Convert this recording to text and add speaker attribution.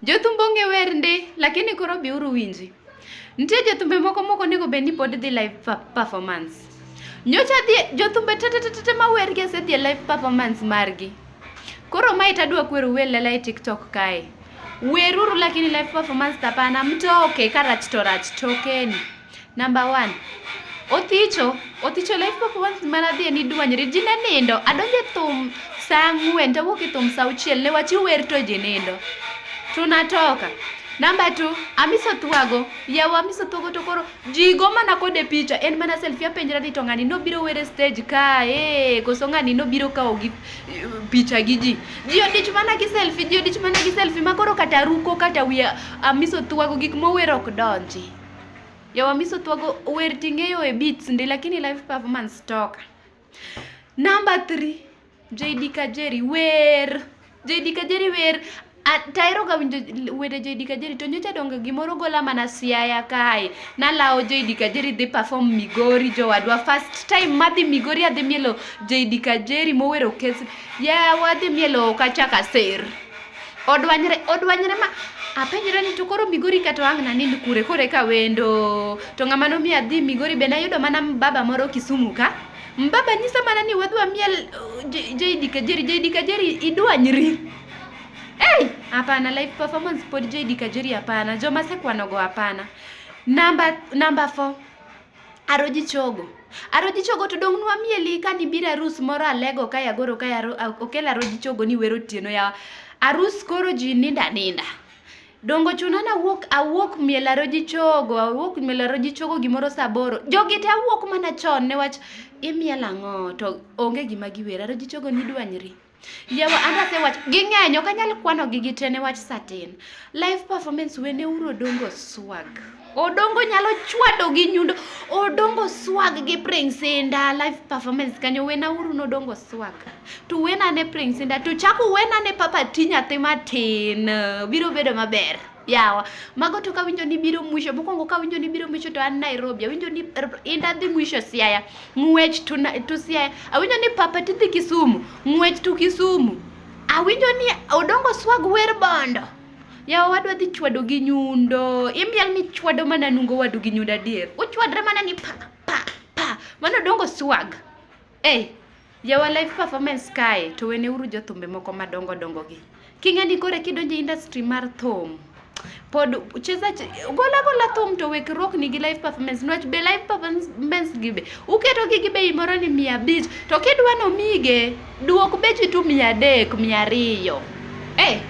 Speaker 1: Jothumbe ong'e wer ndi, lakini koro biuru winji. Nitie jothumbe moko mok onego bed ni pod dhi live performance. Nyocha dhi jothumbe te te te te ma wer gi asedhi e live performance margi. Koro mae tadwa kwero wer lela e TikTok kae. Weruru lakini live performance tapana mtoke ka rach to rach tokeni. Number 1. Othicho, Othicho live performance mana dhi ni dwanyri ji ne nindo. Adonje thum saa 4 tawuok e thum saa 6 ne wach wer to ji nindo. Tunatoka. Number 2, Amiso Thwago. Yawa Amiso Thwago to koro ji go mana kode picha en mana selfie apenjra ni to ng'ani nobiro wer e stage kae koso ng'ani nobiro kawo gi picha gi ji. Ji odich mana gi selfie, ji odich mana gi selfie ma koro kata ruko kata wiya Amiso Thwago gik mowero ok donji. Yawa Amiso Thwago wer ting'eyo e beats ndi lakini live performance toka. Number 3, JD Kajeri wer. JD Kajeri wer. Taero ga winjo wende JD Kajeri to nyocha donge gimoro gola mana Siaya kae. Nalawo JD Kajeri dhi perform Migori jowadwa. First time madhi Migori adhi mielo JD Kajeri mowero kes. Yawa adhi mielo kachaka ser. Odwanyre, odwanyre ma apenjra ni to koro Migori kata wang' nanind kure kore ka wendo. To ng'ama nomiyo adhi Migori be nayudo mana mbaba moro Kisumu ka. Mbaba nyisa mana ni wadwa miel JD Kajeri, JD Kajeri idwanyri. Hey, hapana live performance pod JD Kajeri hapana. Joma asekwanogo hapana. Number 4. Aroji Chogo. Aroji Chogo to dong' nwa mieli ka nibiro arus moro alego kae agoro kae okel Aroji Chogo ni wero otieno ya. Arus koro ji ninda ninda. Dongo chuna na wuok awuok miel Aroji Chogo, awuok miel Aroji Chogo gimoro saa 8. Jogi te awuok mana chon newach imiel ang'o to onge gima giwer. Aroji Chogo nidwanyri. Yawa an asewacho ging'eny ok anyal kwano gi gite newach satin. Live performance wene uru Odongo Swag. Odongo nyalo chwado gi nyundo. Odongo Swag gi Prince Indah live performance kanyo wena uru no Odongo Swag. To wena ne Prince Indah to chako wena ne Papa T nyathi matin. Biro bedo maber. Yawa, mago to kawinjo ni biro mwisho, mokwongo kawinjo ni biro mwisho to an Nairobi, awinjo ni Indah dhi mwisho Siaya, ng'wech to, to Siaya, awinjo ni Papa T dhi Kisumu, ng'wech to Kisumu, awinjo ni Odongo Swag wer Bondo. Yawa wadwa dhi chwado gi nyundo, imiel ni chwado mana nungo wadu gi nyundo adier, uchwadre mana ni pa pa pa, mano Odongo Swag. Hey, yawa live performance kae to wene uru jothumbe moko madongo dongo gi. King'e ni kore kidonjo e industry mar thum pod cheza gola gola thum to wek rokni gi live performance niwach be live performance gi be uketo gi gi bei moro ni 500 to kidwa nomige duok bechi tu 300 200. Eh,